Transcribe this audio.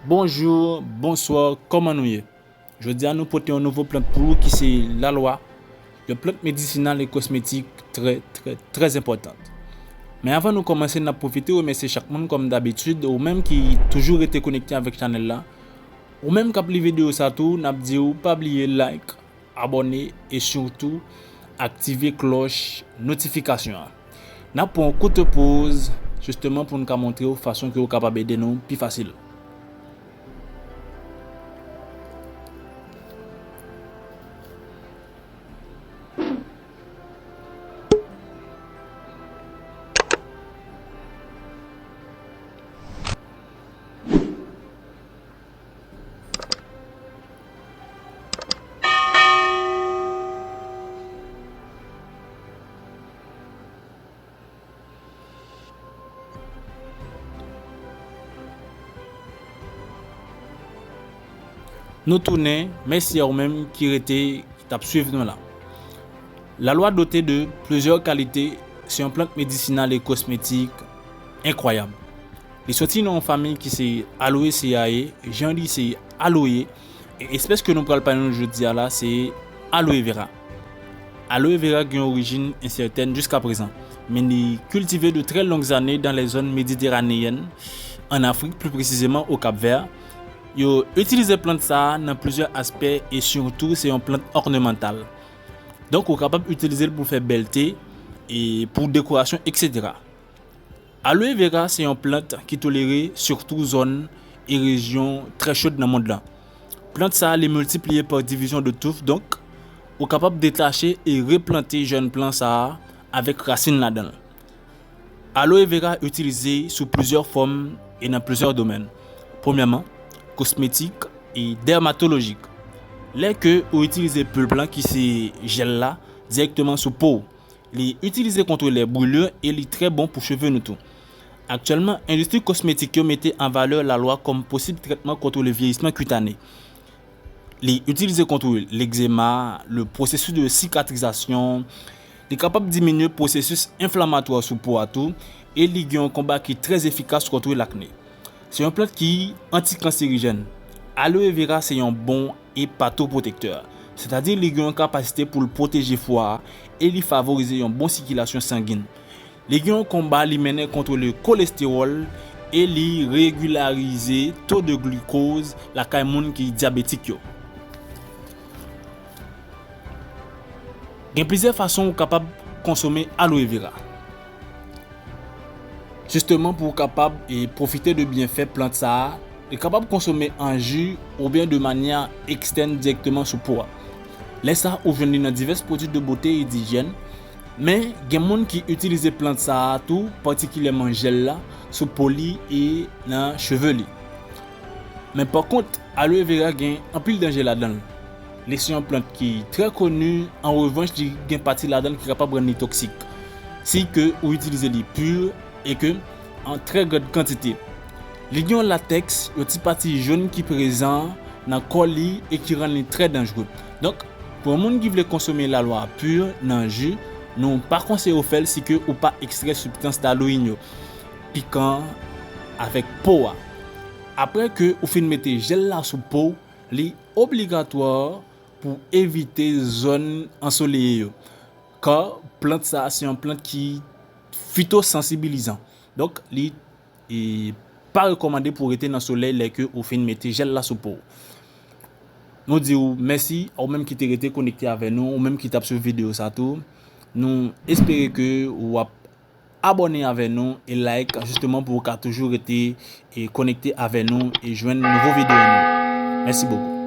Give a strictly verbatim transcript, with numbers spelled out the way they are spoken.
Bonjou, bonswa, kòman nou ye? Jodi a nou pote yon nouvo plant pou ou ki se lalwa, yon plant medisinal e kosmetik trè, trè, trè enpòtan. Men avan nou kòmanse, n ap pwofite remèsye chak moun kòm dabitid, ou menm ki toujou rete konekte avèk chanèl la, ou menm k ap li videyo sa tou, n ap di w pa bliye like, abòne e sitou aktive klòch notifikasyon an. N ap pran yon kout poz, jisteman pou n ka montre w fason ke w kapab ede nou pi fasil. Nou tounen, mèsi a ou menm ki rete, ki t ap swiv nou la. Lalwa dote de plizyè kalite, se yon plant medisinal e kosmetik enkwayab. Li soti nan yon fanmi ki se Aloeaceae, jan li se aloe, e espès ke nou pral pale nou jodi a la se aloe vera. Aloe vera gen yon orijin ensètèn jiskaprezan, men li kiltive de trè long zane dans les zones méditerranéennes, an Afrik, pli presizeman o Cap Vert. Yo itilize plant sa a nan plizyè aspè e sitou se yon plant ònemantal. Donk, ou kapab itilize l pou fè bèlte, e pou dekorasyon, etsetera. Aloe vera se yon plant ki tolere sitou zòn e rejyon trè chod nan mond lan. Plant sa a, li miltipliye pa divizyon de touf, donk, ou kapab detache e replante jèn plant sa a avèk rasin ladan l. Aloe vera itilize sou plizyè fòm e nan plizyè domèn. Premyèman, kosmetik e dèmatolojik. Lè ke ou itilize pulp lan ki se jèl la dirèkteman sou po w, li itilize kont lè brilyon e li trè bon pou cheve nou tou. Aktyèlman, endistri kosmetik yo mete an valè lalwa kòm posib trètman kont le vyeyisman kitane. Li itilize kont legzema, le pwosesis de sikatrizasyon. Li kapab diminye pwosesis enflamatwa sou po a tou, e li gen yon konba ki trè efikas kont lakne. Se yon plant ki antikanserijèn. Aloe vera se yon bon epatopwotektè, sètadi li gen yon kapasite pou l pwoteje fwa a e li favorize yon bon sikilasyon sangin. Li gen yon konba li mennen kont le kolestewòl e li regilarize to de glikoz lakay moun ki dyabetik yo. Gen plizyè fason ou kapab konsome aloe vera. Jisteman, pou w kapab e pwofite de byenfè plant sa a, li kapab konsome an ji oubyen de manyè ekstèn dirèkteman sou po a. Lè sa, ou jwenn li nan divès pwodui de bote e dijyèn, men gen moun ki itilize plant sa a tou, patikilyèman jèl la, sou po li e nan cheve li. Men pa kont, aloe vera gen anpil danje ladan l. Li se yon plant ki trè koni, an revanch, li gen pati ladan l ki kapab rann li toksik si ke ou itilize li pi e ke an trè grand kantite. Li gen yon latèks, yon ti pati jòn ki prezan nan kò li e ki rann li trè danjre. Donk, pou yon moun ki vle konsome lalwa pi nan ji, nou pa konseye w fè l si ke ou pa ekstrè sibstans taloyin yo, pikan avèk po a. Apre ke ou fin mete jèl la sou po, li obligatwa pou evite zòn ansoleye yo. Kar plant sa a se yon plant ki fitosansibilizan. Donk, li e pa rekòmande pou rete nan solèy lè ke ou fin mete jèl la sou po w. Nou di w mèsi, ou menm ki te rete konekte avè nou, ou menm ki t ap swiv videyo sa tou. Nou espere ke w ap abòne avè nou e like, jisteman pou w ka toujou rete e konekte avè nou e jwenn nouvo videyo nou. Mèsi bokou.